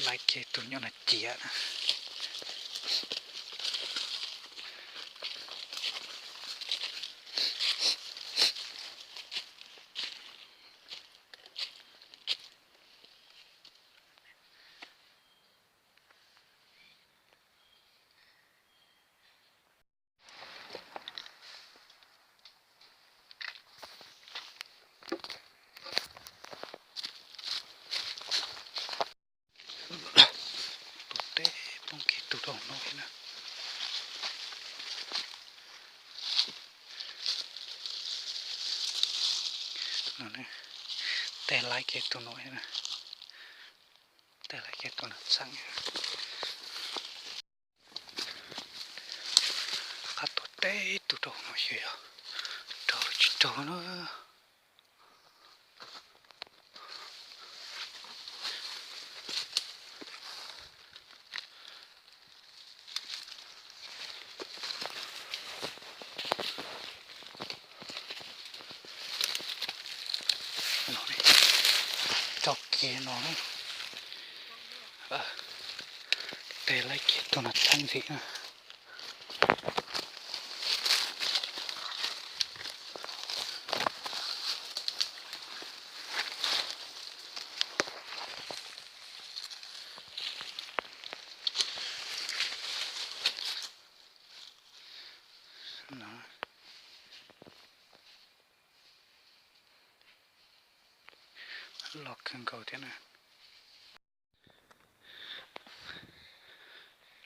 Laij kiag tus nyuam no ciav na. Tus teb poob kiag tus rau no thiab na. Tej laij kiag tus no thiab na. Tej laij kiag tus no txheeb. Qab tuag teb tus rau no xyov yog raug tsis raug na. Tso kiag no na. Tej laij kiag tus no txheeb ntxiv na. Loj kawg nkaus thiab na.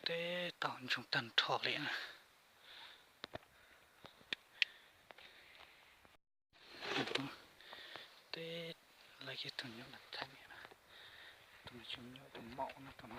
Teb tau ntsoog tag nrho li na. Teb laij kiag tus nyuam no txheeb, tus no tsis nyuam, tus maum no tus no.